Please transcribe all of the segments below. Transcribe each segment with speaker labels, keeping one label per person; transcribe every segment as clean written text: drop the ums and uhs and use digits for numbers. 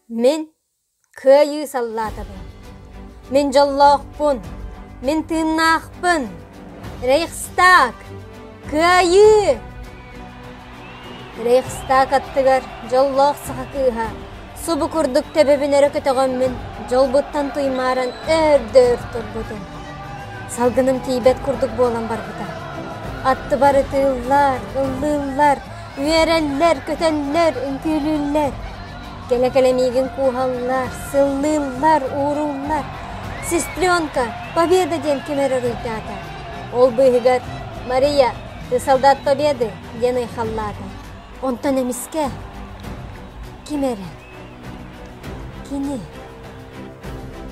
Speaker 1: Мин кыайыы саллаатабын. Мин дьоллоохпун. Мин тыыннаахпын. Рейхстаг! Кыайыы! Рейхстаг аттыгар дьоллоох саха кыыһа субу курдук төбөбүн өрө көтөҕөммүн дьолбуттан туймааран өөр да өр турбутум. Салгыным тиийбэт курдук буолан барбыта. Аттыбар ытыыллар, ыллыыллар, үөрэллэр, көтөллөр, үҥкүүлүүллэр. Кэлэ-кэлэ миигин кууһаллар, сыллыыллар, ууруллар. «Сестренка, победа!» диэн ким эрэ ыруйдаата. Ол быыһыгар «Мария, ты солдат победы!» диэн айхаллаата. Онтон эмискэ ким эрэ кини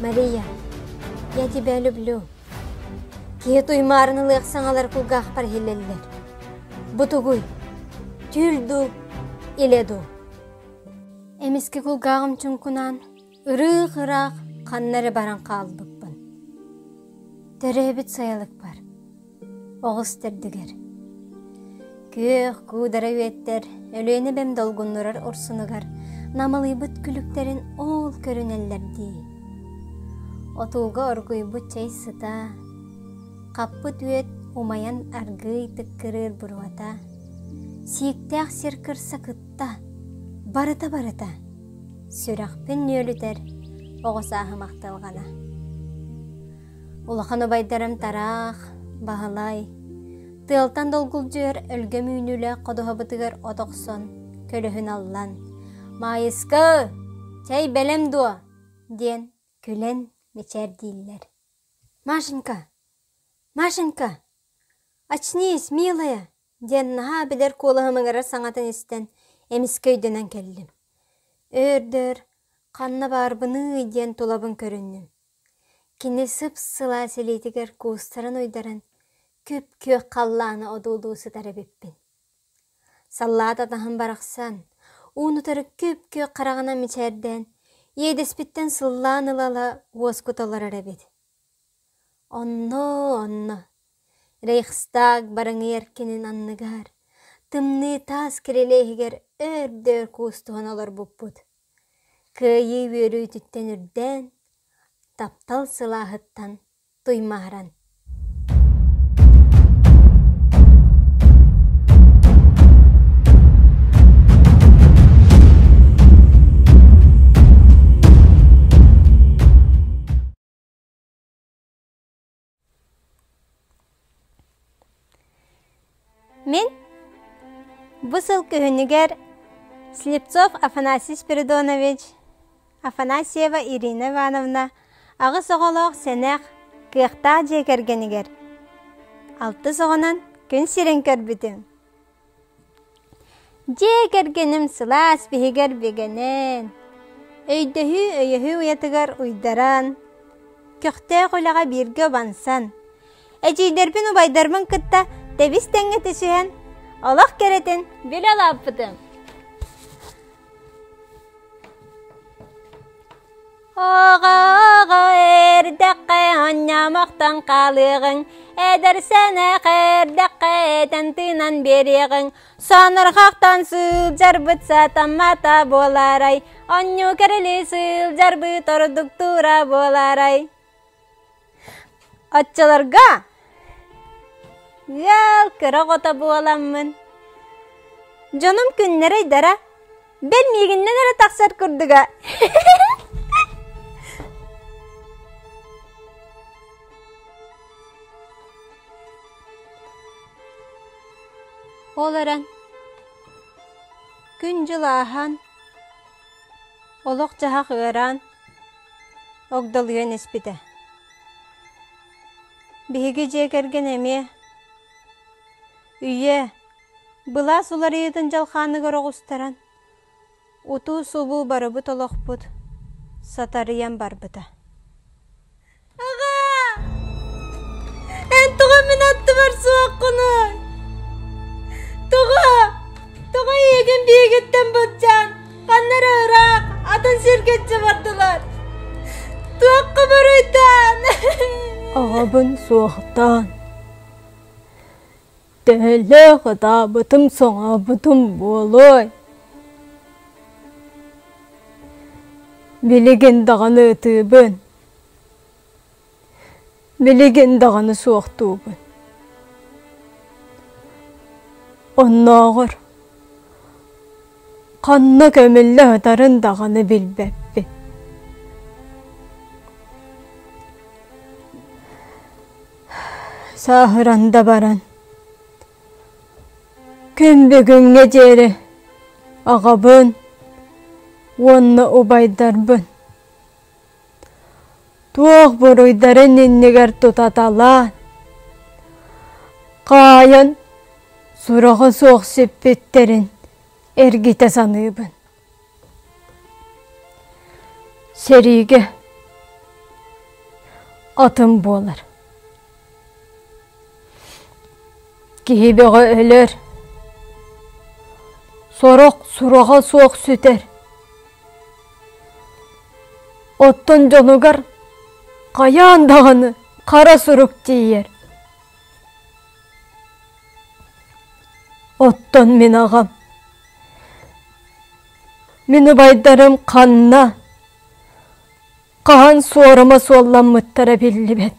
Speaker 1: «Мария, я тебя люблю» Киһи туймаарын ылыах саҥалар кулгаахпар иһиллэллэр. Бу тугуй? Түүл дуу, илэ дуу? Эмискэ кулгааҕым чуҥкунаан, ырыых-ыраах ханна эрэ баран хаалбыппын. Төрөөбүт сайылыкпар, оҕус төрдүгэр. Күөх куудара үөттэр Өлүөнэ эбэм долгуннурар урсунугар намылыйбыт күлүктэрин ол көрүнэллэр дии. Отууга оргуйбут чэй сыта, хаппыт үөт умайан аргыый тыккырыыр буруота, сииктээх сир кырса кытта, барыта-барыта сүрэхпин нүөлүтэр оҕо сааһым ахтылҕана. Улахан убайдарым Тараах, Баһылай, тыалтан долгулдьуйар өлгөм үүнүүлээх ходуһабытыгар от охсон, көлөһүн аллан, «Маайыска, чэй бэлэм дуо?» диэн күлэн мичээрдииллэр. «Машенька! Машенька! Очнись, милая!» диэн наһаа билэр куолаһым ыҥырар саҥатын истэн, эмискэ өйдөнөн кэллим. Өөр-дөр ханна баарбыный диэн тулабын көрүннүм. Кини сып-сылаас илиитигэр куустаран уйдаран, күп-күөх халлааны одуулуу сытар эбиппин. Саллаат атаһым барахсан, уун-утары күп-күөх хараҕынан мичээрдээн, иэдэспиттэн сыллаан ыла-ыла уоскута олорор эбит. Онно-онно, Рейхстаг барыҥый эркинин анныгар, тымныы таас кирилиэһигэр өөр да өр куустуһан олорбуппут. Кыайыы үөрүүтүттэн үрдээн, таптал сылааһыттан туймааран. Мин бу сыл күһүнүгэр Слепцов Афанасий Спиридонович, Афанасьева Ирина Ивановна аҕыс оҕолоох сэнэх, кыахтаах дьиэ кэргэнигэр алтыс оҕонон күн сирин көрбүтүм. Дьиэ кэргэним сылаас биһигэр бигэнэн, өйдөһүү-өйөһүү уйатыгар уйдаран, көхтөөх үлэҕэ бииргэ убансан, эдьиийдэрбин-убайдарбын кытта тэбис-тэҥҥэ түсүһэн, олох кэрэтин билэ улааппытым. Оҕо-оҕо эрдэххэ онньомохтон хаалыаҕыҥ, эдэр сэнэх эрдэххэ этэн тыынан биэриэҕиҥ, сонурҕахтан сылдьарбыт сатаммата буолаарай, онньуу кэрили сылдьарбыт ордуктуура буолаарай. Оччолорго ыал кыра оҕото буоламмын, дьонум күннэрэ-ыйдара Бэл миигиннэн эрэ тахсар курдуга. Ол эрэн күн-дьыл ааһан, олох-дьаһах ыараан, огдолуйан испитэ. Биһиги дьиэ кэргэн эмиэ үйэ Былаас уларыйыытын дьалхааныгар оҕустаран, утуу-субуу барыбыт олохпут сатарыйан барбыта. Аҕаа! Эн тоҕо мин аттыбар суоххунуй? Тоҕо? Тоҕо эйигин биһигиттэн былдьаан, ханна эрэ ыраах, атын сиргэ илдьэ бардылар? Туохха буруйдаан?
Speaker 2: Аҕабын суохтаан Төһөлөөх ытаабытым-соҥообутум буолуой? Билигин даҕаны ытыыбын, билигин даҕаны суохтуубун. Оннооҕор ханна көмүллэ сытарын даҕаны билбэппин. Сааһыран да баран, күн бүгүҥҥэ диэри аҕабын уонна убайдарбын туох буруйдарын иннигэр тутаталаан, хаайан сураҕа суох сүппүттэрин эргитэ саныыбын. Сэриигэ атын буолар. Киһи бөҕө өлөр, сорох сураҕа суох сүтэр. Оттон дьонугар хайаан даҕаны хара сурук тиийэр. Оттон мин аҕам, мин убайдарым ханна, хаһан суорума суолламмыттара биллибэт.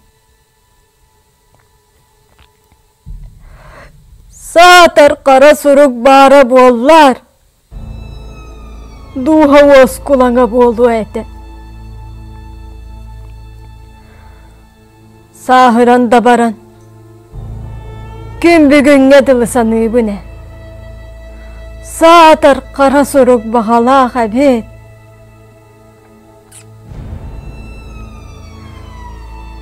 Speaker 2: Саатар хара сурук баара буоллар, дууһа уоскулаҥа буолуо этэ. Сааһыран да баран, күн бүгүҥҥэ дылы саныыбын ээ. Саатар хара сурук баҕалаах эбит.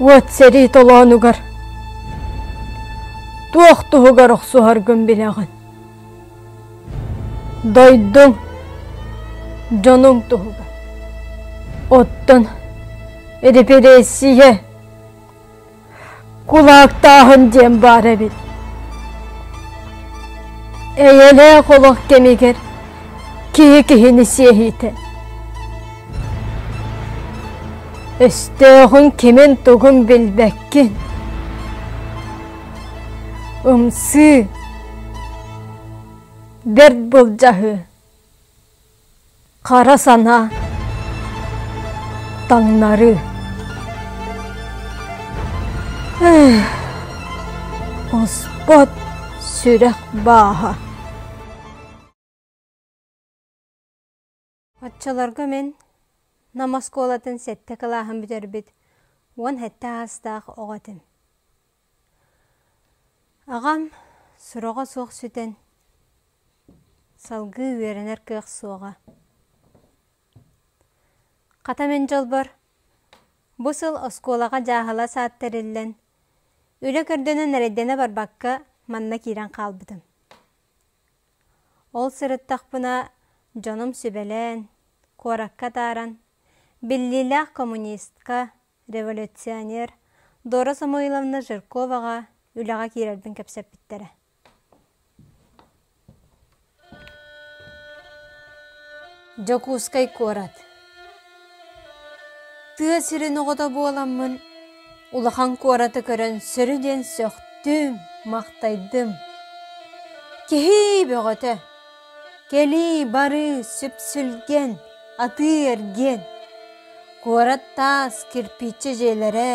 Speaker 2: Уот сэрии толоонугар туох туһугар охсуһаргын билэҕин. Дойдуҥ, дьонуҥ туһугар. Оттон эрэпирэссийэ, кулаактааһын диэн баар эбит. Эйэлээх олох кэмигэр киһи киһини сиэһиитэ. Өстөөҕүҥ кимин-тугун билбэккин. Ымсыы, бэрт былдьаһыы, хара санаа, таҥнарыы. Оспот сүрэх бааһа.
Speaker 1: Оччолорго мин Нам оскуолатын сэттэ кылааһын бүтэрбит 17 аастаах оҕо этим. Аҕам сураҕа суох сүтэн, салгыы үөрэнэр кыах суоҕа. Хата мин дьолбор, бу сыл оскуолаҕа дьааһыла саат тэриллэн, үлэ көрдөнөн эрэйдэнэ барбакка манна киирэн хаалбытым. Ол сырыттахпына дьонум сүбэлээн, куоракка атааран, биллиилээх коммунистка, революционер Дора Самойловна Жирковаҕа үлэҕэ киирэрбин кэпсэппиттэрэ. Дьокуускай куорат. Тыа сирин оҕото буоламмын, улахан куораты көрөн сөрү диэн сөхтүм, махтайдым. Киһи бөҕөтө! Кэлии-барыы, сүпсүлгэн, атыы-эргиэн. Куорат таас кирпииччэ дьиэлэрэ,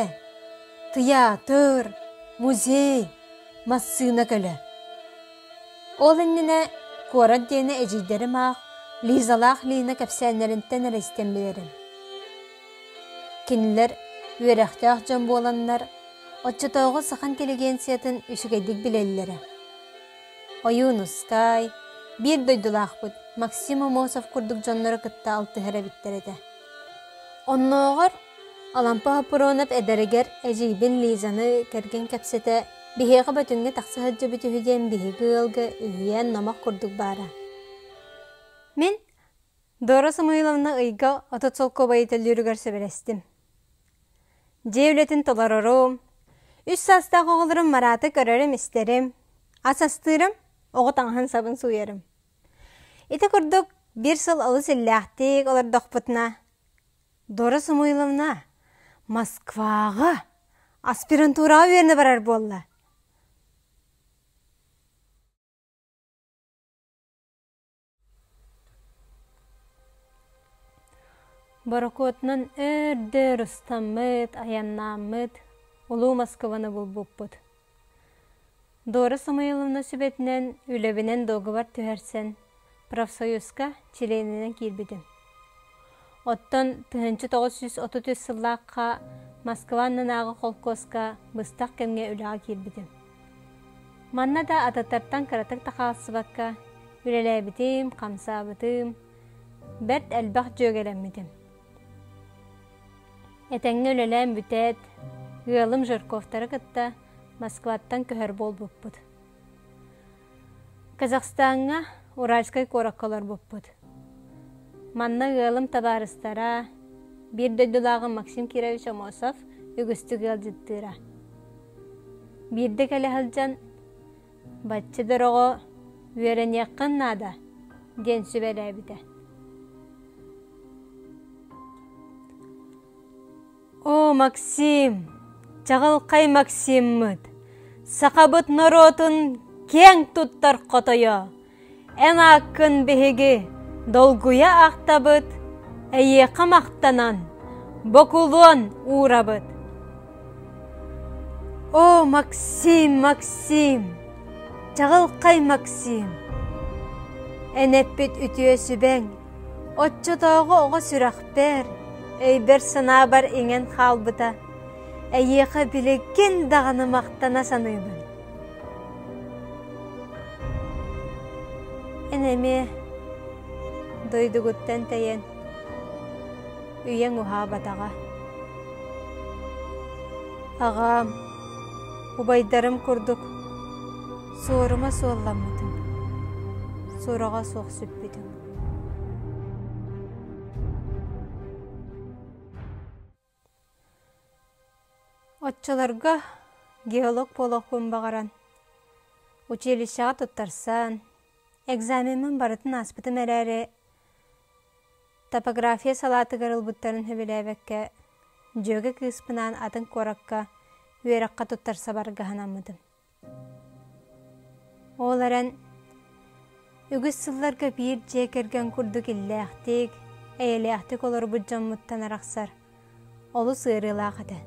Speaker 1: тыйаатыр, музей, массыына көлө. Ол иннинэ куорат диэни эдьиийдэрим аах Лизалаах Лина кэпсээннэриттэн эрэ истэн билэрим. Кинилэр үөрэхтээх дьон буоланнар, оччотооҕу саха интеллигенциятын үчүгэйдик билэллэрэ. Ойуунускай, биир дойдулаахпыт Максим Аммосов курдук дьоннору кытта алтыһар эбиттэр этэ. Оннооҕор Алампа Хоппуруонап эдэригэр эдьиийбин Лизаны кэргэн кэпсэтэ биһиэхэ Бөтүҥҥэ тахса сылдьыбыт үһү диэн биһиги ыалга үһүйээн номох курдук баара. Мин Дора Самойловна ыйга 30 солкуобайы төлүүрүгэр сөбүлэстим. Дьиэ үлэтин толорорум, үс саастаах оҕолорум Мараты көрөрүм-истэрим, ас астыырым, оҕо таҥаһын-сабын сууйарым. Ити курдук биир сыл олус иллээхтик олордохпутуна Дора Самойловна Москваҕа аспирантураҕа үөрэнэ барар буолла. Борокуотунан өөр-дөр устаммыт, айаннааммыт, улуу Москваны булбуппут. Дора Самойловна сүбэтинэн үлэбинэн дуогабар түһэрсэн, профсоюзка чилиэнинэн киирбитим. Оттон 1933 сыллаахха Москва аннынааҕы холкуоска быстах кэмҥэ үлэҕэ киирбитим. Манна да атыттартан кыратык да хаалсыбакка үлэлээбитим, хамсаабытым, бэрт элбэх дьүөгэлэммитим. Этэҥҥэ үлэлээн бүтээт, ыалым Жирковтары кытта Москваттан көһөр буолбуппут. Казахстаҥҥа Уральскай куоракка олорбуппут. Манна ыалым табаарыстара, биир дойдулааҕым Максим Кирович Амосов үгүстүк ыалдьыттыыра. Биирдэ кэлэ сылдьан «Бачча дороҕо үөрэниэххин наада» диэн сүбэлээбитэ. О, Максим, чаҕылхай Максиммыт, сахабыт норуотун киэҥ туттар хотойо, эн ааккын биһиги долгуйа ахтабыт, эйиэхэ махтанан, бокулуон уурабыт. О, Максим, Максим, чаҕылхай Максим, эн эппит үтүө сүбэҥ, Оччотооҕу оҕо сүрэхпэр, өйбөр-санаабар иҥэн хаалбыта, эйиэхэ билигин даҕаны махтана саныыбын. Эн эмиэ дойдугуттан тэйэн, үйэҥ уһаабатаҕа. Аҕам, убайдарым курдук суорума суолламмытым, сураҕа суох сүппүтүм. Оччолорго геолог буолуохпун баҕаран, училищеҕа туттарсан, экзамеммын барытын ааспытым эрээри, топография салаатыгар ылбыттарын сөбүлээбэккэ, дьүөгэ кыыспынаан атын куоракка үөрэххэ туттарса баргаһанаммытым. Ол эрэн, үгүс сылларга биир дьиэ кэргэн курдук иллээхтик, эйэлээхтик олорбут дьоммуттан арахсар олус ыарыылаах этэ.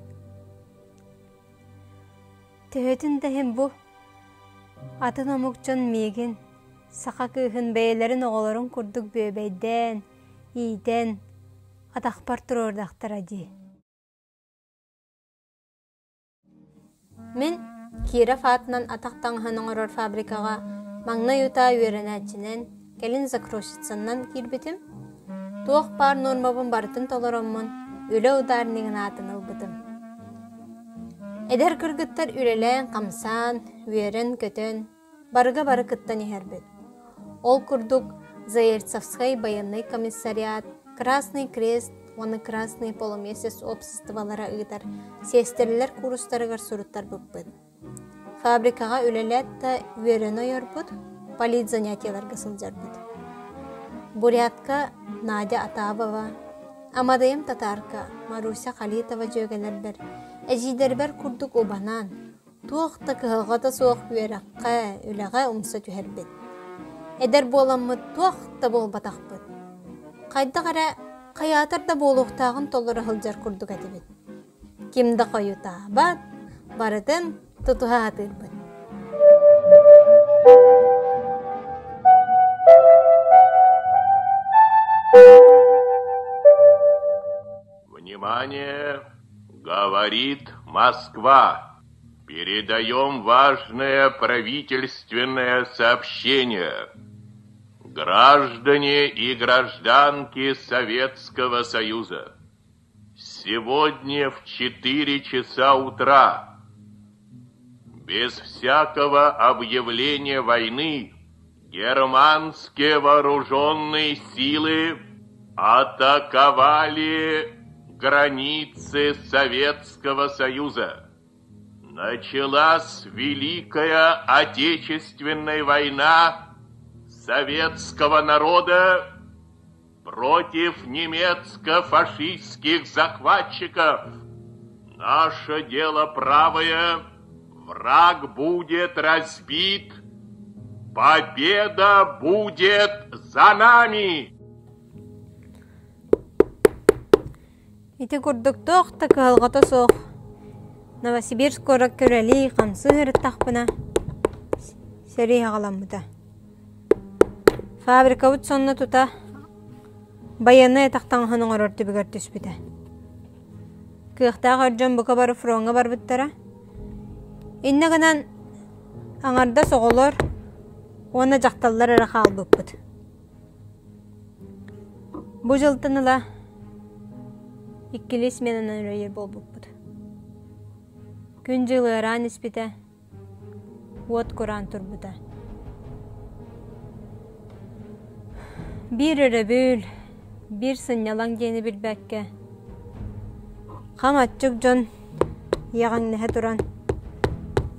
Speaker 1: Төһөтүн да иһин бу атын омук дьон миигин, саха кыыһын бэйэлэрин оҕолорун курдук бүөбэйдээн, иитэн, атахпар туруордахтара дии. Мин Киров аатынан атах таҥаһын оҥорор фабрикаҕа маҥнай утаа үөрэнээччинэн, кэлин закройщицаннан киирбитим. Туох баар нуормабын барытын толороммун, үлэ ударнигын аатын ылбытым. Эдэр кыргыттар үлэлээн-хамсаан, үөрэн-көтөн, барыга бары кыттан иһэрбит. Ол курдук Заельцевскай байыаннай комиссариат, Красный Крест уонна Красный полумесяц обществолара ыытар сиэстэрэлэр куурустарыгар суруттарбыппыт. Фабрикаҕа үлэлээт да үөрэнэ ойорбут, политзанятиеларга сылдьарбыт. Бурятка Надя Атабова, Амадайым татаарка Маруся Халитова дьүөгэлэрбэр, эдьиийдэрбэр курдук убанан, Туох да кыһалҕата суох үөрэххэ, үлэҕэ умса түһэрбит. Эдэр буоламмыт туох да буолбатахпыт. Хайдах эрэ хайаатар да буолуохтааҕын толоро сылдьар курдук этибит. Ким да хойутаабат, барытын тутуһа сатыырбыт.
Speaker 3: Внимание! Говорит Москва! Передаем важное правительственное сообщение. Граждане и гражданки Советского Союза, сегодня в 4 часа утра, без всякого объявления войны, германские вооруженные силы атаковали границы Советского Союза. Началась Великая Отечественная война советского народа против немецко-фашистских захватчиков. Наше дело правое, враг будет разбит, победа будет за нами!
Speaker 1: Ити курдук туох да кыһалҕата суох Новосибирск куоракка үлэлии-хамсыы сырыттахпына, сэрии аҕаламмыта. Фабрикабыт сонно тута байыаннай атах таҥаһын оҥорор түбүгэр түспүтэ. Кыахтаах эр дьон бука бары фроҥҥа барбыттара. Иннэ гынан аҥардас оҕолор уонна дьахталлар эрэ хаалбыппыт. Бу дьылтан ыла иккилии сменанан үлэлиир буолбуппут. Күн-дьыл ыараан испитэ, уот кураан турбута. Биир өрөбүл, биир сынньалаҥ диэни билбэккэ, хам аччык дьон иэҕэҥнэһэ туран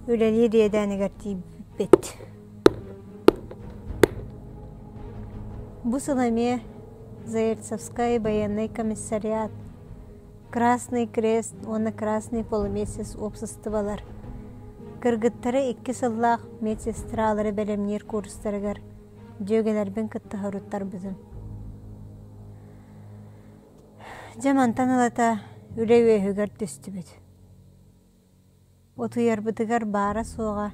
Speaker 1: үлэлиир иэдээнигэр тиийбиппит. Бу сыл эмиэ Заярцевскай байыаннай комиссариат, Красный Крест уонна Красный полумесяц уопсастыбалар кыргыттары икки сыллаах медсестралары бэлэмниир курстарыгар дьүөгэлэрбин кытта соруттарбытым. Дьэ мантан ылата үлэ үөһүгэр түстүбүт. Утуйарбытыгар баара-суоҕа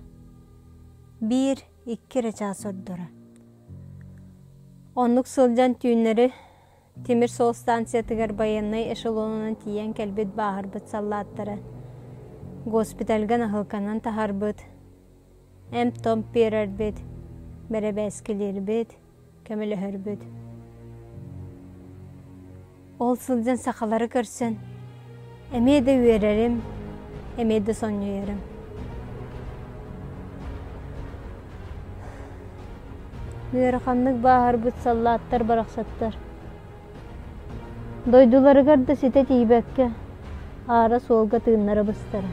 Speaker 1: биир, икки эрэ чаас ордоро. Оннук сылдьан түүннэри тимир суол станциятыгар байыаннай эшелонунан тиийэн кэлбит бааһырбыт саллааттары госпитальга наһыылканан таһарбыт, эмп-томп биэрэрбит, бэрэбээскилиирбит, көмөлөһөрбүт. Ол сылдьан сахалары көрсөн, эмиэ да үөрэрим, эмиэ да сонньуйарым. Ыараханнык бааһырбыт саллааттар барахсаттар дойдуларыгар да ситэ тиийбэккэ, аара суолга тыыннара быстара.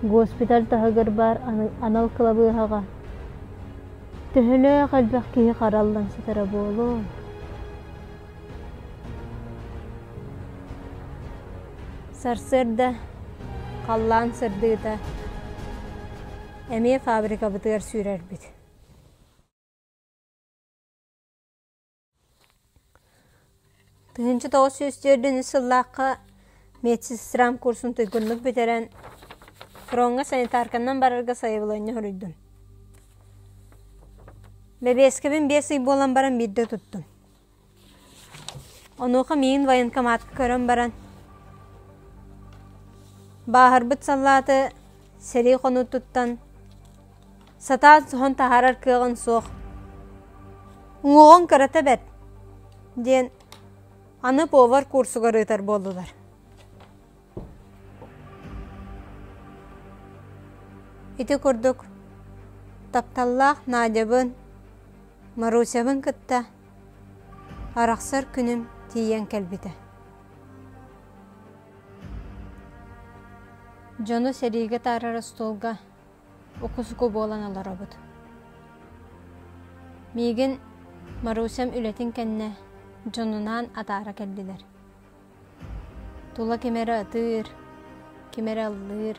Speaker 1: Госпиталь таһыгар баар анал кылабыыһаҕа төһөлөөх элбэх киһи хараллан сытара буолуой? Сарсыарда халлаан сырдыыта эмиэ фабрикабытыгар сүүрэрбит. 1904 сыллаахха медсестрам курсун туйгуннук бүтэрэн, фроҥҥа санитарканан барарга сайабылыанньа суруйдум. Бэбиэскэбин биэс ый буолан баран биирдэ туттум. Онуоха миигин военкоматка көрөн баран, бааһырбыт саллааты сэрии хонуутуттан сатаан соһон таһаарар кыаҕын суох, уҥуоҕуҥ кырата бэрт диэн аны повар курсугар ыытар буоллулар. Ити курдук тапталлаах Надябын, Марусябын кытта арахсар күнүм тиийэн кэлбитэ. Дьону сэриигэ таарар остуолга уку-суку буолан олоробут. Миигин Марусям үлэтин кэннэ дьонунаан атаара кэллилэр. Тула ким эрэ ытыыр, ким эрэ ыллыыр,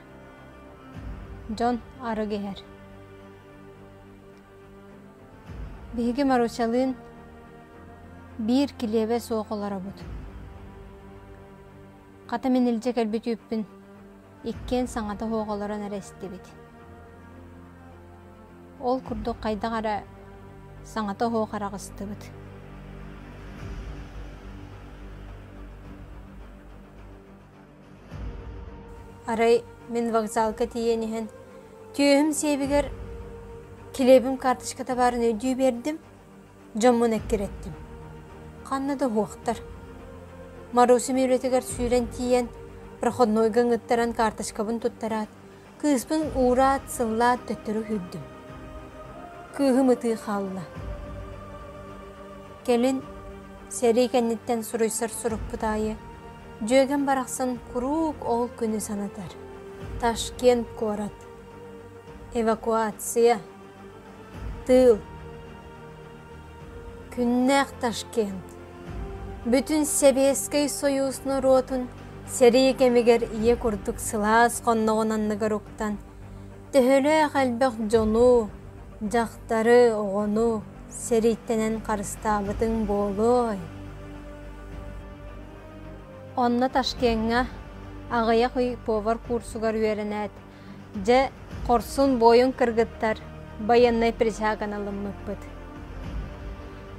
Speaker 1: дьон арыгы иһэр. Биһиги Марусялыын биир килиэбэ суох олоробут. Хата мин илдьэ кэлбит үүппүн иккиэн саҥата суох олорон эрэ истибит. Ол курдук хайдах эрэ саҥата суох араҕыстыбыт. Арай мин вокзалга тиийэн иһэн түөһүм сиэбигэр килиэбим карточката баарын өйдүү биэрдим, дьоммун эккирэттим. Ханна да уһуохтар. Марусям үлэтигэр сүүрэн тиийэн, проходнойга ыҥыттаран карточкабын туттараат, Кыыспын уураат, сыллаат төттөрү сүүрдүм. Кыыһым ытыы хаалла. Кэлин сэрии кэнниттэн суруйсар сурукпут аайы дьүөгэм барахсан куруук ол күнү санатар. Ташкент куорат. Эвакуация. Тыыл. Күннээх Ташкент. Бүтүн Сэбиэскэй Сойуус норуотун сэрии кэмигэр ийэ курдук сылаас хонноҕун анныгар уктан, төһөлөөх элбэх дьону, дьахтары, оҕону сэрииттэнэн харыстаабытыҥ буолуой? Онно Ташкеҥҥа аҕыйах ый повар курсугар үөрэнээт, дьэ, хорсун буойун кыргыттар байыаннай присяганы ылыммыппыт.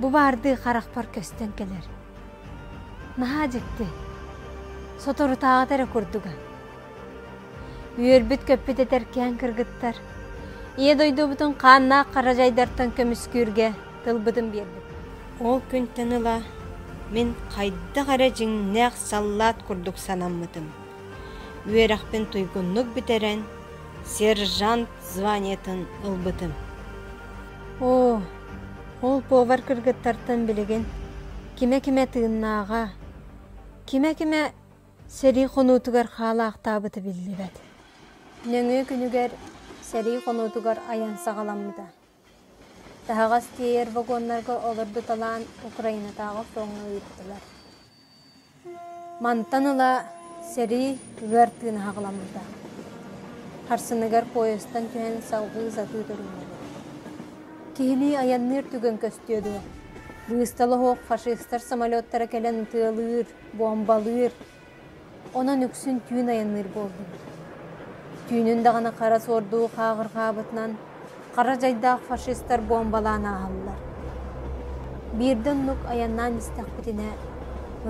Speaker 1: Бу баардыы харахпар көстөн кэлэр. Наһаа дьикти. Соторутааҕыта эрэ курдуга. Үөрбүт-көппүт этэркээн кыргыттар Ийэ дойдубутун хааннаах хара дьайдартан көмүскүүргэ тылбытын биэрбит.
Speaker 4: Ол күнтэн ыла мин хайдах эрэ дьиҥнээх саллаат курдук санаммытым. Үөрэхпин туйгуннук бүтэрэн, сержант званиетын ылбытым.
Speaker 1: Оо, ол повар кыргыттартан билигин кимэ-кимэ тыыннааҕа, кимэ-кимэ Сэрии хонуутугар хаалаахтаабыта биллибэт. Нөҥүө күнүгэр сэрии хонуутугар айан саҕаламмыта. Таһаҕас тиэйэр вагоннарга олордуталаан Украинатааҕы фроҥҥа ыыттылар. Мантан ыла сэрии ыар тыына саҕаламмыта. Харсыныгар поездтан түһэн салҕыы сатыы туруннубут. Киһилии айанныыр түгэн көстүө дуо? Быыстала суох фашистар самолеттара кэлэн ытыалыыр, буомбалыыр. Онон үксүн түүн айанныыр буоллубут. Түүнүн даҕаны хара суордуу хааҕырҕаабытынан хара дьайдаах фашистар буомбалаан ааһаллар. Биирдэ оннук айаннаан истэхпитинэ,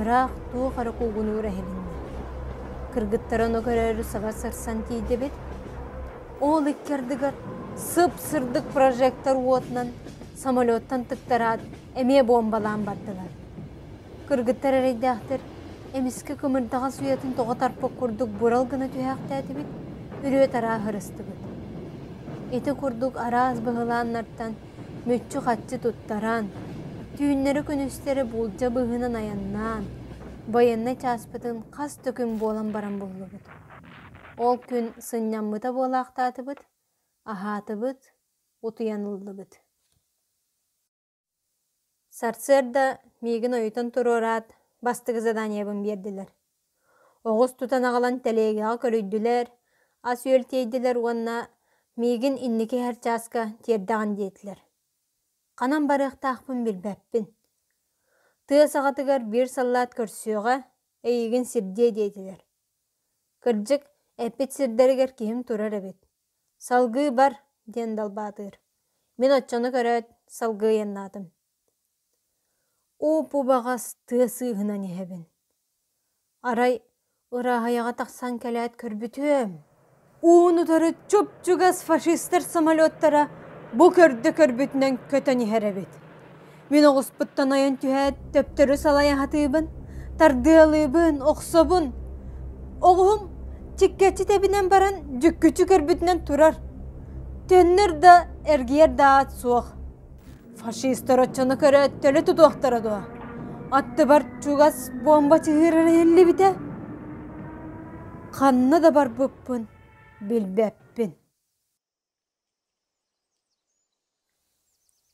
Speaker 1: ыраах туох эрэ куугунуур эһилиннэ. Кыргыттар ону көрөөрү саба сырсан тиийдибит. Ол икки ардыгар сып-сырдык прожектор уотунан самолеттан тыктараат эмиэ буомбалаан бардылар. Кыргыттар эрэйдээхтэр эмискэ кымырдаҕас уйатын тоҕо тарпыт курдук бурал гына түһээхтээтибит, үрүө-тараа ыһырыстыбыт. Ити курдук араас быһылааннартан мүччү-хаччы туттаран, түүннэри-күнүстэри буулдьа быыһынан айаннаан, байыаннай чааспытын хас да күн буолан баран буллубут. Ол күн сынньаммыта буолаахтаатыбыт, аһаатыбыт, утуйан ыллыбыт. Сарсыарда миигин ойутан туруораат, бастакы заданиебын биэрдилэр. Оҕус тутан аҕалан тэлиэгэҕэ көлүйдүлэр, ас-үөл тиэйдилэр уонна миигин инники иһэр чааска тиэрдэҕин диэтилэр. Ханан барыахтаахпын билбэппин. Тыа саҕатыгар биир саллаат көрсүөҕэ, эйигин сирдиэ диэтилэр. Кырдьык, эппит сирдэригэр киһим турар эбит. «Салгыы бар» диэн далбаатыыр. Мин оччону көрөөт, салгыы айаннаатым. Уп-убаҕас тыа сыыһынан иһэбин. Арай ырааһыйаҕа тахсан кэлээт көрбүтүөм, уун-утары чуп-чугас фашистар самолеттара бу көрдө көрбүтүнэн көтөн иһэр эбит. Мин оҕуспуттан ойон түһээт, төптөрү салайа сатыыбын, тардыалыыбын, охсобун. Оҕуһум чиккэччи тэбинэн баран дьүккүчү көрбүтүнэн турар. Төннөр да, эргийэр да аат суох. Фашистар оччону көрөөт төлө тутуохтара дуо? Аттыбар чугас буомба чыһыырара иһиллибитэ. Ханна да барбыппын билбэппин.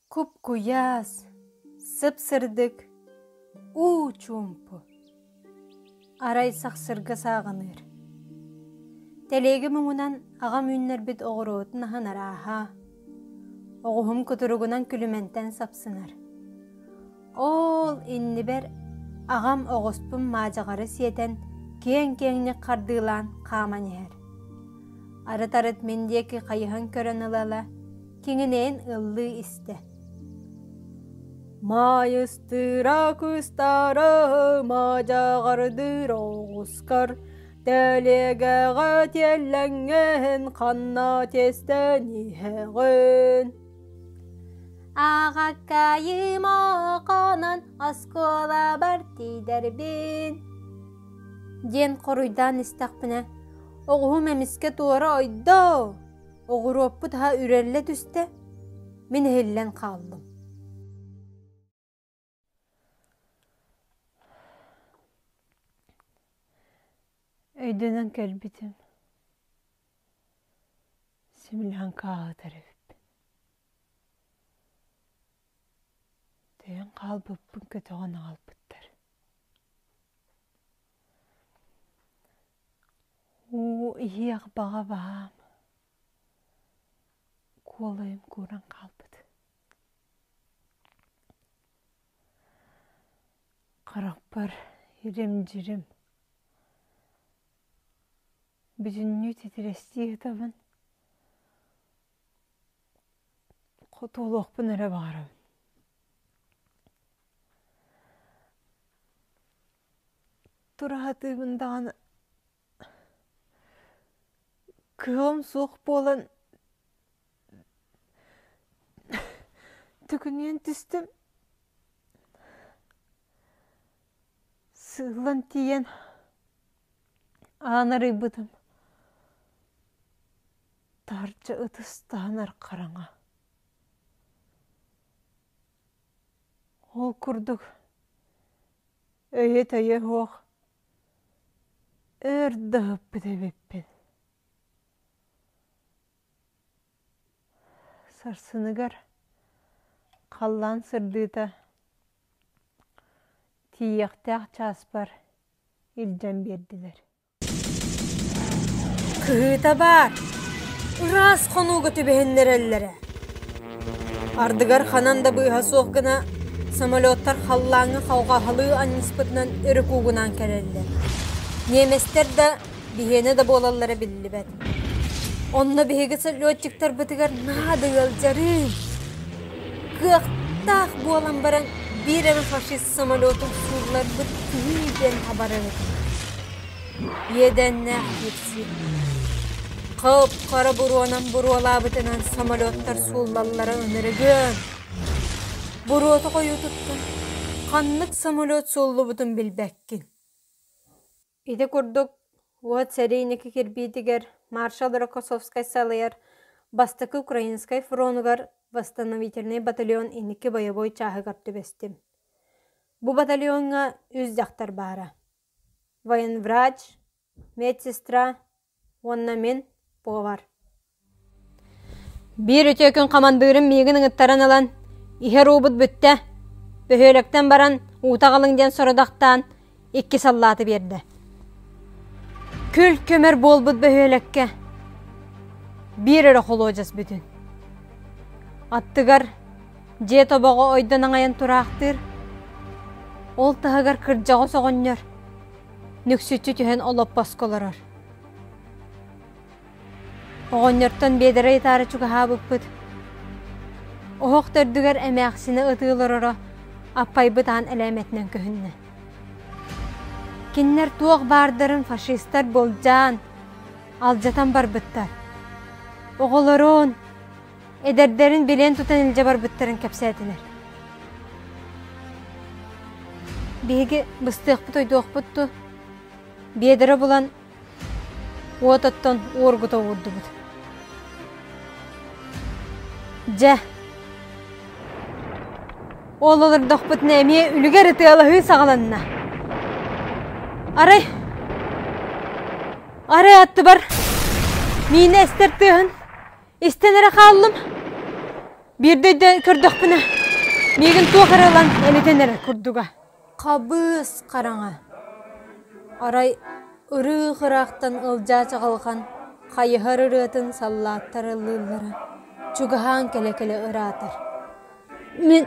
Speaker 1: Куп-куйаас, сып-сырдык, уу чуумпу. Арай сахсырга сааҕыныыр. Тэлиэгэ муҥунан аҕам үүннэрбит оҕуруотун аһын арааһа, оҕуһум кутуругунан күлүмэнтэн сапсынар. Оол иннибэр аҕам оҕуспун маадьаҕары сиэтэн киэҥ-киэҥник хардыылаан хааман иһэр. Арыт-арыт мин диэки хайыһан көрөн ыла-ыла киҥинэйин ыллыы истэ. Маайыстыыра кыстара мадьаҕардыыр оҕускар тэлиэгэҕэ тиэллэҥҥин ханна тиэстэн иһэҕин Аҕаккайым оҕонон оскуолабар тиийдэрбин диэн хоруйдаан истэхпинэ, оҕуһум эмискэ туора ойдо, оҕуруоппут аһа үрэллэ түстэ, мин иһиллэн хааллым.
Speaker 2: Өйдөнөн кэлбитим, симилээн хаалытар эбиппин. Дөйөн хаалбыппын көтөҕөн аҕалбыттар. Уу иһиэх баҕа баһаам, куолайым кууран хаалбыт. Харахпар ирим-дьирим. Бүтүннүү титирэстии сытабын. Хотуолуохпун эрэ баҕарабын. Тура сатыыбын даҕаны кыаҕым суох буолан төкүнүйэн түстүм. Сыыллан тиийэн аан арыйбытым таһырдьа ытыс таһынар хараҥа. Ол курдук өйө-төйө суох өр да ыһыппыт эбиппин. Сарсыныгар халлаан сырдыыта тиийиэхтээх чааспар илдьэн биэрдилэр.
Speaker 4: Кыһыыта баар, ыраас хонууга түбэһиннэрэллэрэ. Ардыгар ханан да быыһа суох гына самолеттар халлааҥҥа халҕаһалыы анньыспытынан өрө куугунаан кэлэллэр. Ньиэмэстэр да, биһиэнэ да буолаллара биллибэт. Онно биһиги летчиктарбытыгар наһаа да ыалдьарыы. Кыахтаах буолан баран биир эмэ фашист самолетун суулларбыт киһи диэн абарабыт. Иэдээннээх киирсии. Хап-хара буруонан буруолаабытынан самолеттар сууллаллара ынырыгын. Буруота хойуутуттан ханнык самолет сууллубутун билбэккин.
Speaker 1: Ити курдук уот сэрии инники кирбиитигэр маршал Рокоссовскай салайар Бастакы Украинскай фронугар восстановительнай батальон инники бойобуой чааһыгар түбэстим. Бу батальоҥҥа үс дьахтар баара: военврач, медсестра уонна мин повар. Биир үтүө күн хамандыырым миигин ыҥыттаран ылан, иһэр уубут бүттэ, бөһүөлэктэн баран уута аҕалыҥ диэн сорудахтаан икки саллааты биэрдэ. Күл көмөр буолбут бөһүөлэккэ биир эрэ холуодьас бүтүн. Аттыгар дьиэ тобоҕо ойдон аҥайан тураахтыыр, ол таһыгар кырдьаҕас оҕонньор нүксүччү түһэн олоппоско олорор. Оҕонньортон биэдэрэ ыйытаары чугаһаабыппыт. Оһох төрдүгэр эмээхсинэ ытыы олороро аппайбыт аан элээмэтинэн көһүннэ. Кинилэр туох баардарын фашистар былдьаан, алдьатан барбыттар. Оҕолорун, эдэрдэрин билэн тутан илдьэ барбыттарын кэпсээтилэр. Биһиги быстыахпыт-ойдуохпут дуу, биэдэрэ булан Уот оттон уоргута уурдубут. Дьэ, ол олордохпутуна эмиэ үлүгэр ытыалаһыы саҕаланна. Арай, арай аттыбар миинэ эстэр тыаһын истэн эрэ хааллым. Биирдэ өйдөөн көрдөхпүнэ, миигин туох эрэ ылан элитэн эрэр курдуга.
Speaker 4: Хабыыс хараҥа, арай ырыых-ыраахтан Ылдьаа чаҕылҕан хайыһар ырыатын саллааттар ыллыыллара чугаһаан кэлэ-кэлэ ыраатар.
Speaker 2: Мин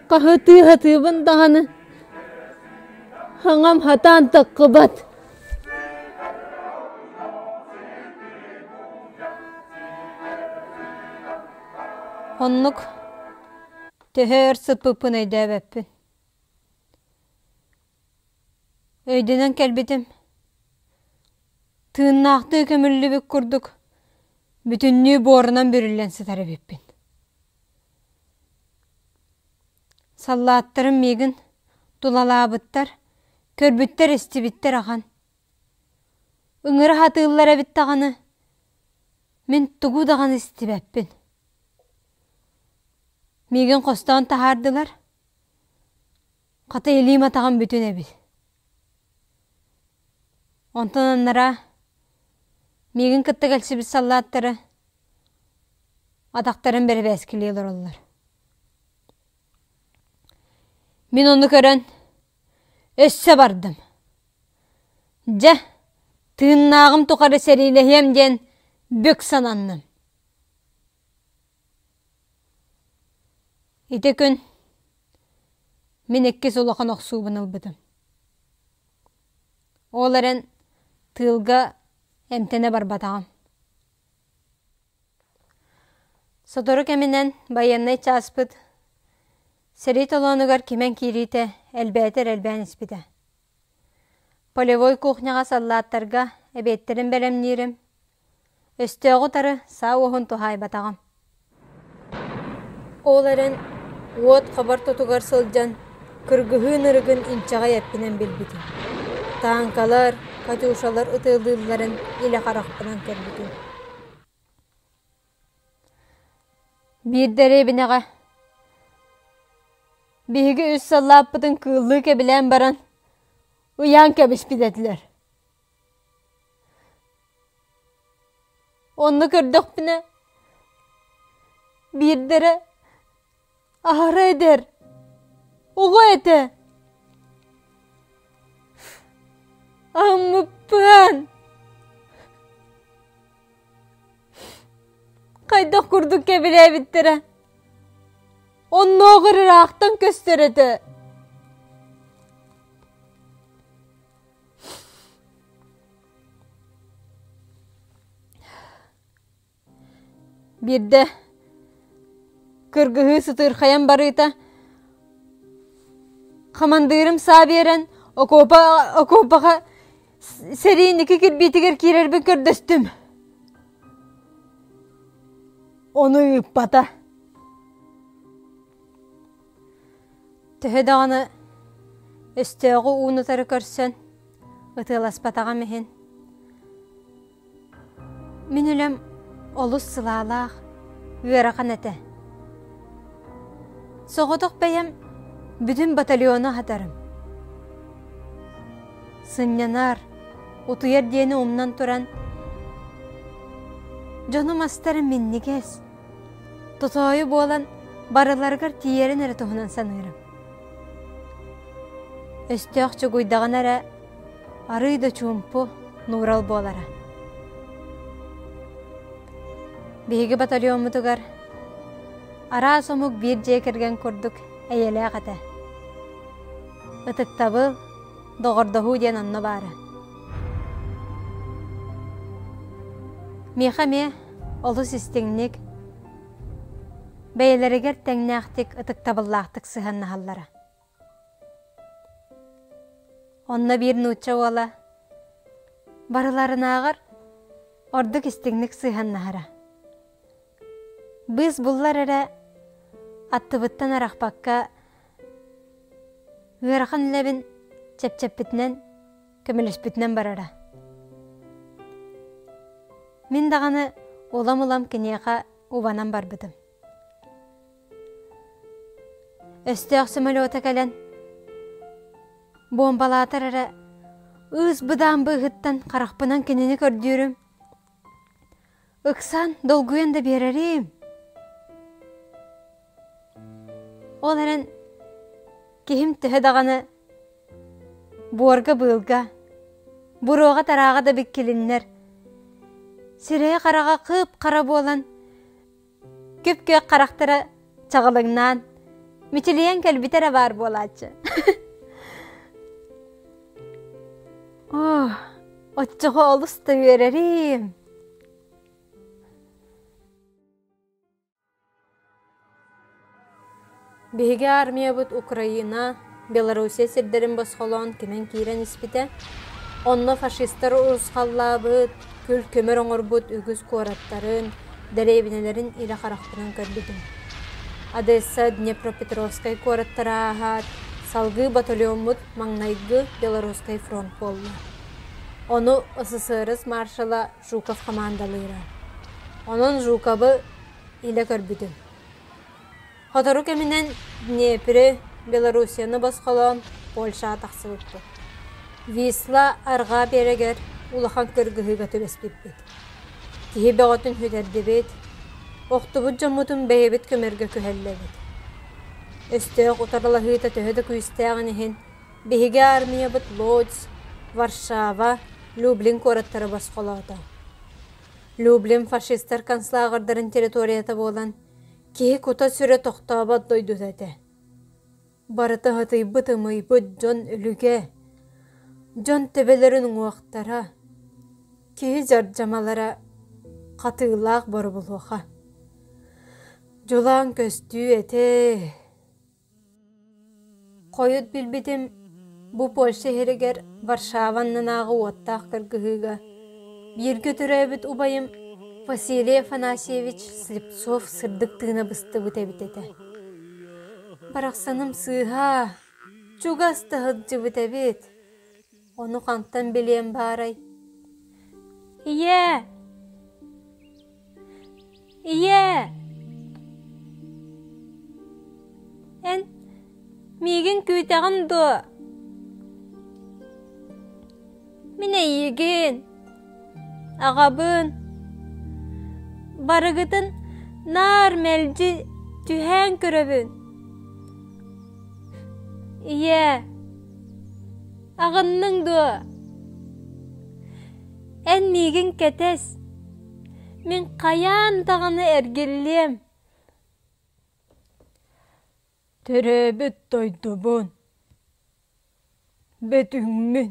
Speaker 2: хаһытыы сатыыбын даҕаны хаҥам хатаан таххыбат.
Speaker 1: Оннук Төһө өр сыппыппын өйдөөбөппүн. Өйдөнөн кэлбитим, тыыннаахтыы көмүллүбүт курдук бүтүннүү буорунан бүрүллэн сытар эбиппин. Саллааттарым миигин тулалаабыттар, көрбүттэр-истибиттэр ахан. Ыҥыра сатыыллар эбит даҕаны, мин тугу даҕаны истибэппин. Миигин хостоон таһаардылар, хата илиим атаҕым бүтүн эбит. Онтон анараа миигин кытта кэлсибит саллааттары атахтарын бэрэбээскилии олороллор. Мин ону көрөн өссө бардым. Дьэ, тыыннааҕым тухары сэриилэһиэм диэн бүк сананным. Ити күн мин иккис улахан охсуубун ылбытым. Ол эрэн Тыылга эмтэнэ барбатаҕым. Сотору кэминэн байыаннай чааспыт сэрии толоонугар кимэн киириитэ элбээтэр элбээн испитэ. Полевой кухняҕа саллааттарга эбиэттэрин бэлэмниирим, өстөөҕү утары саа уоһун туһаайбатаҕым. Ол эрэн уот хабар тутугар сылдьан кыргыһыы ынырыгын инчэҕэй эппинэн билбитим. Тааҥкалар, «Катюшалар» ытыалыылларын илэ харахпынан көрбүтүм. Биир дэриэбинэҕэ биһиги үс саллааппытын кыыллыы кэбилээн баран ыйаан кэбиспит этилэр. Онно көрдөхпүнэ, биирдэрэ аһара эдэр, оҕо этэ. Аһыммыппын! Хайдах курдук кэбилээбиттэрэ. Оннооҕор ыраахтан көстөр этэ. Биирдэ кыргыһыы сытыырхайан барыыта хамандыырым саа биэрэн окуопа окуопаҕа сэрииники кирбиитигэр киирэрбин көрдөстүм. Ону ыыппата. Төһө даҕаны өстөөҕү уун-утары көрсөн ытыаласпатаҕым иһин, мин үлэм олус сылаалаах, ыарахан этэ. Соҕотох бэйэм бүтүн батальону аһатарым. Сынньанар, утуйар диэни умнан туран, дьонум астара минньигэс, Тотоойу буолан барыларыгар тиийэрин эрэ туһунан саныырым. Өстөөх чугуйдаҕына эрэ арыый да чуумпу, нуурал буолара. Биһиги батальоммутугар араас омук биир дьиэ кэргэн курдук эйэлээх этэ. Ытыктабыл, доҕордоһуу диэн онно баара. Миэхэ эмиэ олус истиҥник, бэйэлэригэр тэҥнээхтик, ытыктабыллаахтык сыһыаннаһаллара. Онно биир нуучча уола барыларынааҕар ордук истиҥник сыһыаннаһара. Быыс буллар эрэ аттыбыттан арахпакка ыарахан үлэбин чэпчэппитинэн, көмөлөспүтүнэн барара. Мин даҕаны улам-улам киниэхэ убанан барбытым. Өстөөх самолета кэлэн буомбалаатар эрэ ыыс-быдаан быыһыттан харахпынан кинини көрдүүрүм. Ыксаан долгуйан да биэрэрим. Ол эрэн киһим төһө даҕаны буорга-быылга, буруоҕа-тарааҕа да биккилиннэр, сирэйэ-хараҕа кып-хара буолан, күп-күөх харахтара чаҕылыҥнаан, мичилийэн кэлбитэ эрэ баар буолааччы. Оо, оччоҕо олус да үөрэрим. Биһиги армиябыт Украина, Белоруссия сирдэрин босхолоон кимэн киирэн испитэ. Онно фашистар урусхаллаабыт, күл-көмөр оҥорбут үгүс куораттарын, дэриэбинэлэрин илэ харахпынан көрбүтүм. Одесса, Днепропетровскай куораттары ааһаат, салгыы батальоммут маҥнайгы Белорусскай фронт буолла. Ону СССР маршала Жуков хамаандалыыра. Онон Жуковы илэ көрбүтүм. Сотору кэминэн Днепри, Белоруссияны босхолоон Польшаҕа тахсыбыппыт. Висла арҕаа биэрэгэр улахан кыргыһыыга түбэспиппит. Киһи бөҕөтүн сүтэрдибит, охтубут дьоммутун бэйэбит көмөргө күһэллэбит. Өстөөх утарылаһыыта төһө да күүстээҕин иһин, биһиги аармыйабыт Лодзь, Варшава, Люблин куораттары босхолоото. Люблин фашистар концлааҕырдарын территорията буолан, киһи кута-сүрэ тохтообот дойдута этэ. Барыта ытыйбыт-ымыйбыт дьон өлүгэ, дьон төбөлөрүн уҥуохтара. Киһи дьардьамалара хатыылаах боробулуоха. Дьулаан көстүү этэ. Хойут билбитим, бу Польша иһигэр Варшава аннынааҕы уоттаах кыргыһыыга бииргэ төрөөбүт убайым Василий Афанасьевич Слепцов сырдык тыына быстыбыт эбит этэ. Барахсаным сыыһа, чугас да сылдьыбыт эбит. Ону хантан билиэм баарай? Ийээ! Ийээ! Эн миигин күүтэҕин дуо? Мин эйиигин, аҕабын, барыгытын наар мэлдьи түһээн көрөбүн. Ийээ, аҕынныҥ дуо? Эн миигин кэтэс, мин хайаан даҕаны эргиллиэм.
Speaker 2: Төрөөбүт дойдубун, Бөтүҥмүн,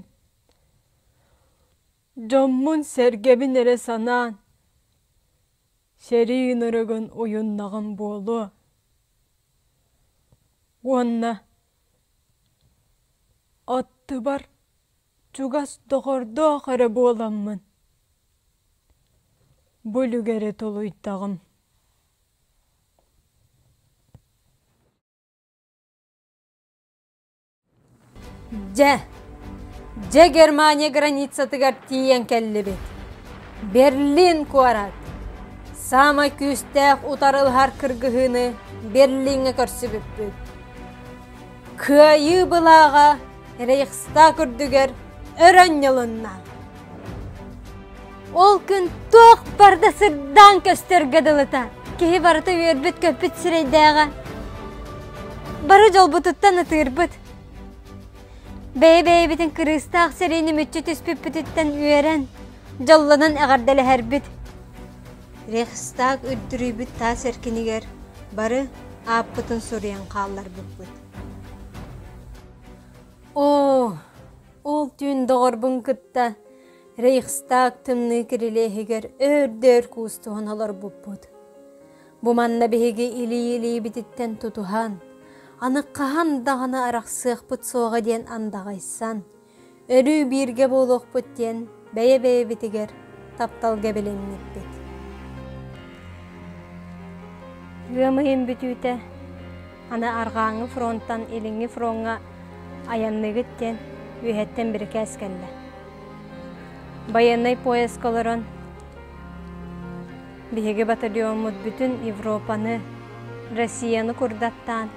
Speaker 2: дьоммун-сэргэбин эрэ санаан, сэрии ынырыгын уйуннаҕым буолуо. Уонна аттыбар чугас доҕордоох эрэ буоламмын, бу үлүгэри тулуйдаҕым.
Speaker 1: Дьэ, дьэ Германия границатыгар тиийэн кэллибит. Берлин куорат. Саамай күүстээх утарылаһар кыргыһыыны Берлиҥҥэ көрсүбүппүт. Кыайыы былааҕа Рейхстаг үрдүгэр өрөн ньылынна. Ол күн туох барда сырдаан көстөргө дылыта. Киһи барыта үөрбүт-көппүт сирэйдээҕэ. Бары дьолбутуттан ытыырбыт. Бэйэ-бэйэбитин кырыыстаах сэриини мүччү түспүппүтүттэн үөрэн, дьоллонон эҕэрдэлэһэрбит. Рейхстаг үрдүрүйбүт таас эркинигэр бары ааппытын суруйан хаалларбыппыт. Оо, ол түүн доҕорбун кытта Рейхстаг тымныы кирилиэһигэр өөр-дөөр куустуһан олорбуппут. Бу манна биһиги илии-илиибититтэн тутуһан, аны хаһан даҕаны арахсыахпыт суоҕа диэн андаҕайсан, өрүү бииргэ буолуохпут диэн бэйэ-бэйэбитигэр тапталга билиммиппит. Ыам ыйын бүтүүтэ аны арҕааҥҥы фронтан илиҥҥи фроҥҥа айанныыгыт диэн үөһэттэн бирикээс кэллэ. Байыаннай поездка олорон биһиги батальоммут бүтүн Европаны, Россияны курдаттаан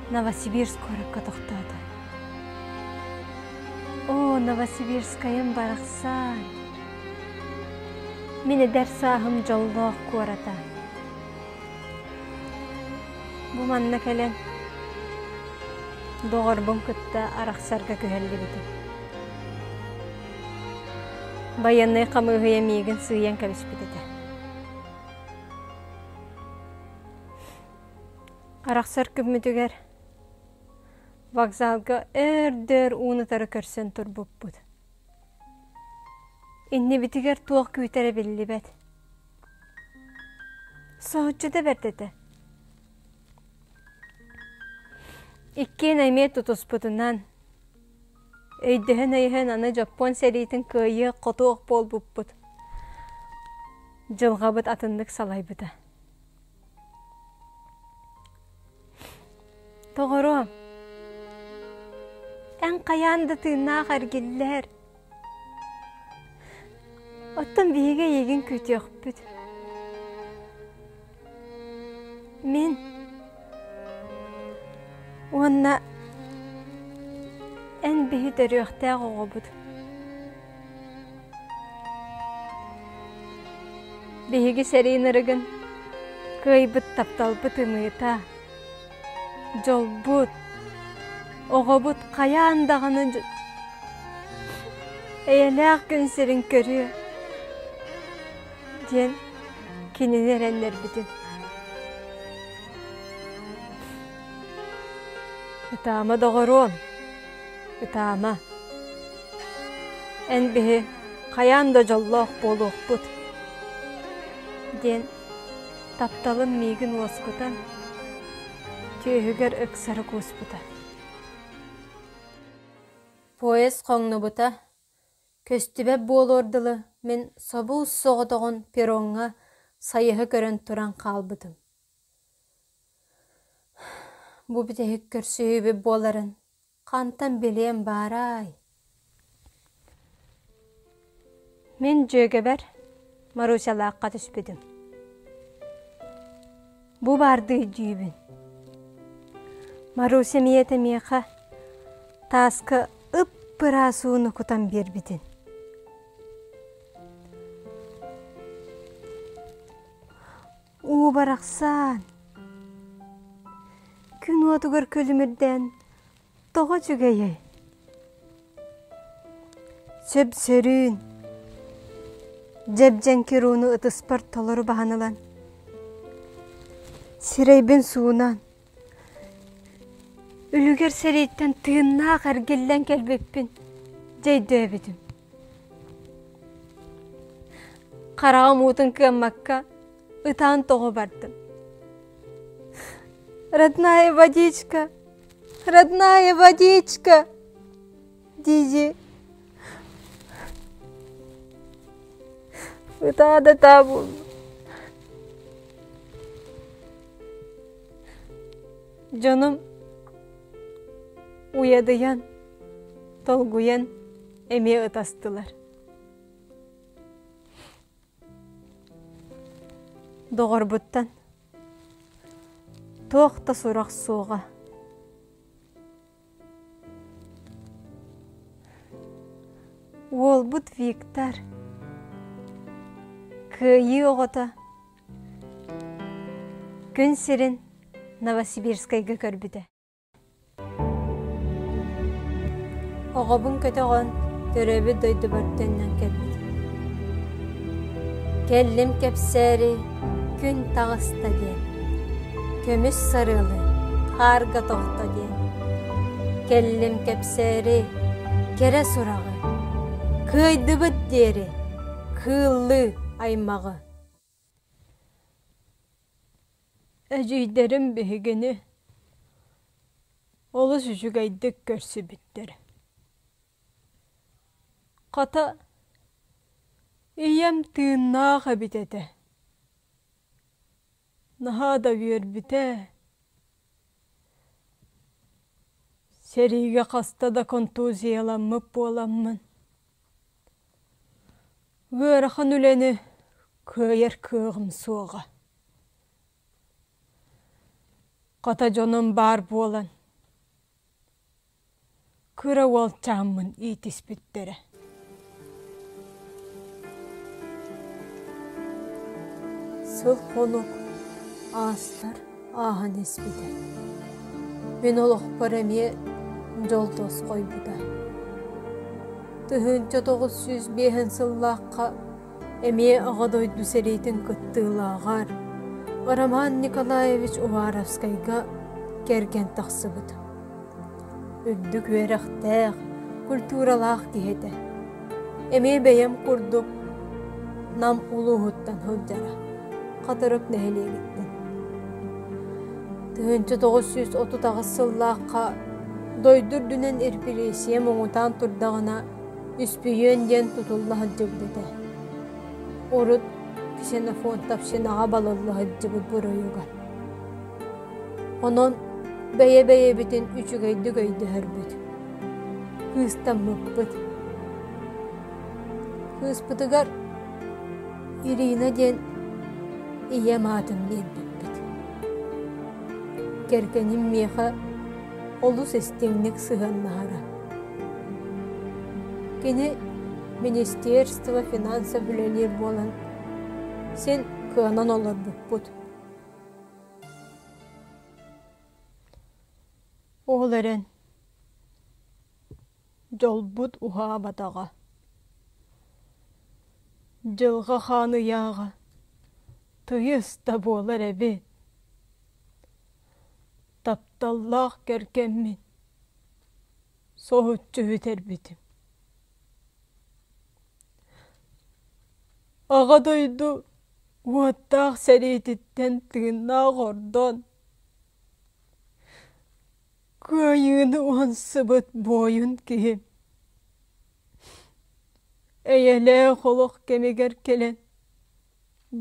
Speaker 1: Новосибирск куоракка тохтоото. Оо, Новосибирскайым барахсан! Мин эдэр сааһым дьоллоох куората. Бу манна кэлэн доҕорбун кытта арахсарга күһэллибитим. Байыаннай хамыыһыйа миигин сыыйан кэбиспит этэ. Арахсар күммүтүгэр вокзалга өөр-дөр уун утары көрсөн турбуппут. Иннибитигэр туох күүтэрэ биллибэт. Соһуччута бэрт этэ. Иккиэн эмиэ тутуспутунан, өйдөһөн-өйөһөн аны Дьоппуон сэриитин кыайыах-хотуох буолбуппут. Дьылҕабыт атыннык салайбыта. Тоҕоруом, эн хайаан да тыыннаах эргиллээр. Оттон биһиги эйигин күүтүөхпүт. Мин уонна эн биһи төрүөхтээх оҕобут. Биһиги сэрии ынырыгын кыайбыт тапталбыт ымыыта, дьолбут, оҕобут хайаан даҕаны эйэлээх күн сирин көрүө диэн кинини эрэннэрбитим. Ытаама доҕоруом, ытаама. Эн биһи Хайаан да дьоллоох буолуохпут диэн тапталым миигин уоскутан, түөһүгэр ыксары кууспута. Поезд хоҥнубута, көстүбэт буолуор дылы мин собуус соҕотоҕун перроҥҥа сайыһа көрөн туран хаалбытым. Бу бүтэһик көрсүһүүбүт буоларын Хантан билиэм баарай? Мин дьүөгэбэр Марусялаахха түспүтүм. Бу баардыы өйдүүбүн. Маруся миэтэ миэхэ тааска ып-ыраас ууну кутан биэрбитин. Уу барахсан, күн уотугар күлүмүрдээн тоҕо үчүгэйэй? Сөп-сөрүүн, дьэбдьэҥкир ууну ытыспар толору баһан ылан, сирэйбин суунан, үлүгэр сэрииттэн тыыннаах эргиллэн кэлбиппин дьэ өйдөөбүтүм. Хараҕым уутун кыаммакка ытаан тоҕо бардым. Родная водичка, родная водичка, дии Ытаа да ытаа буоллум. Дьонум уйадыйан, долгуйан эмиэ ытастылар. Доҕорбуттан туох да сурах суоҕа. Уолбут Виктор кыайыы оҕото күн сирин Новосибирскайга көрбүтэ. Оҕобун көтөҕөн төрөөбүт дойдубар төннөн кэлбитим. Кэллим кэпсээри күн таҕыста диэн, көмүс сарыалы хаарга тохто диэн. Кэллим кэпсээри кэрэ сураҕы, кыайдыбыт диэри кыыллыы аймаҕы.
Speaker 2: Эдьиийдэрим биһигини олус үчүгэйдик көрсүбүттэрэ. Хата, ийэм тыыннаах эбит этэ. Наһаа да үөрбүтэ. Сэриигэ хаста да контузияламмыт буоламмын, ыарахан үлэни кыайар кыаҕым суоҕа. Хата дьонум баар буолан, кыра уолчааммын иитиспиттэрэ.
Speaker 4: Сыл-хонук аастар ааһан испитэ. Мин олохпор эмиэ дьол тосхойбута. 1905 сыллаахха Эмиэ Аҕа дойду сэриитин кыттыылааҕар Роман Николаевич Уваровскайга кэргэн тахсыбыт. Үрдүк үөрэхтээх, культуралаах киһи этэ. Эмиэ бэйэм курдук Нам улууһуттан сылдьара, Хатырык нэһилиэгиттэн. 1938 сыллаахха дойду үрдүнэн репрессия муҥутаан турдаҕына Үспүйүөн диэн тутулла сылдьыбыт этэ. Урут Ксенофонтовщинаҕа балылла сылдьыбыт буруйугар. Онон бэйэ-бэйэбитин үчүгэйдик өйдөһөрбүт. Кыыстаммыппыт. Кыыспытыгар Ирина диэн ийэм аатын биэрбиппит. Кэргэним миэхэ олус истиҥник сыһыаннаһара. Кини Министерство финансов үлэлиир буолан, син кыанан олорбуппут.
Speaker 2: Ол эрэн, дьолбут уһаабатаҕа. Дьылҕа хаан ыйааҕа тыйыс да буолар эбит. Тапталлаах кэргэммин соһуччу бүтэрбитим. Аҕа дойду уоттаах сэриититтэн тыыннаах ордон, кыайыыны уһансыбыт буойун киһи эйэлээх олох кэмигэр кэлэн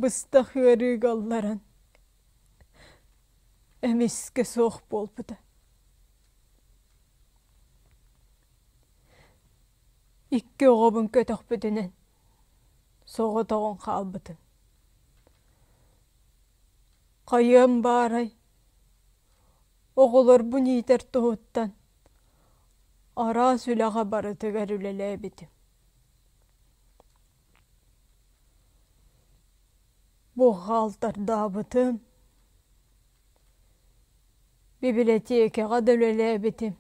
Speaker 2: быстах ыарыыга ылларан эмискэ суох буолбута. Икки оҕобун көтөхпүтүнэн соҕотоҕун хаалбытым. Хайыам баарай, оҕолорбун иитэр туһуттан араас үлэҕэ барытыгар үлэлээбитим. Бухгалтардаабытым, бибилэтиэкэҕэ да үлэлээбитим.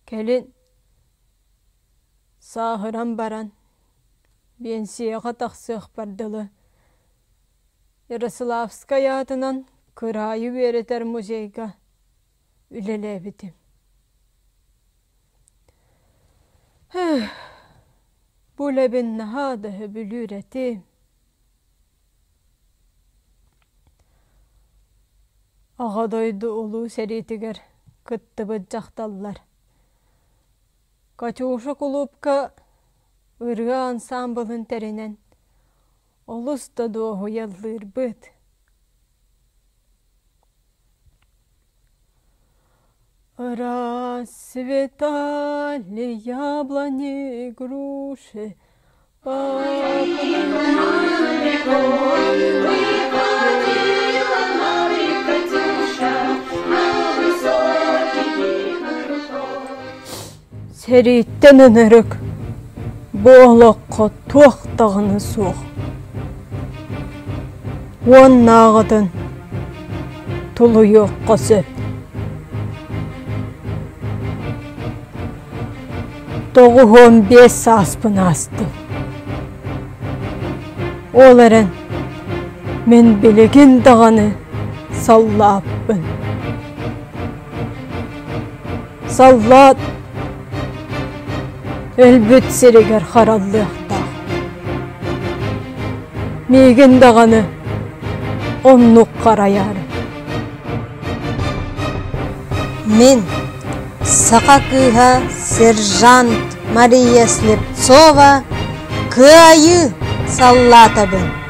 Speaker 2: Кэлин сааһыран баран биэнсийэҕэ тахсыахпар дылы Ярославскай аатынан кыраайы үөрэтэр музейга үлэлээбитим. Бу үлэбин наһаа да сөбүлүүр этим. Аҕа дойду Улуу сэриитигэр кыттыбыт дьахталлар «Катюша» кулуупка ырыа ансаамбылын тэринэн олус да дуоһуйа ыллыырбыт. Расцветали яблони, груши, Сэрииттэн ынырык бу олоххо туох даҕаны суох. Уоннааҕытын тулуйуохха сөп. 95 сааспын аастым. Ол эрэн мин билигин даҕаны саллааппын. Саллаат өлбүт сиригэр хараллыахтаах. Миигин даҕаны оннук харайаар.
Speaker 1: Мин саха кыыһа сержант Мария Слепцова кыайыы саллаатабын.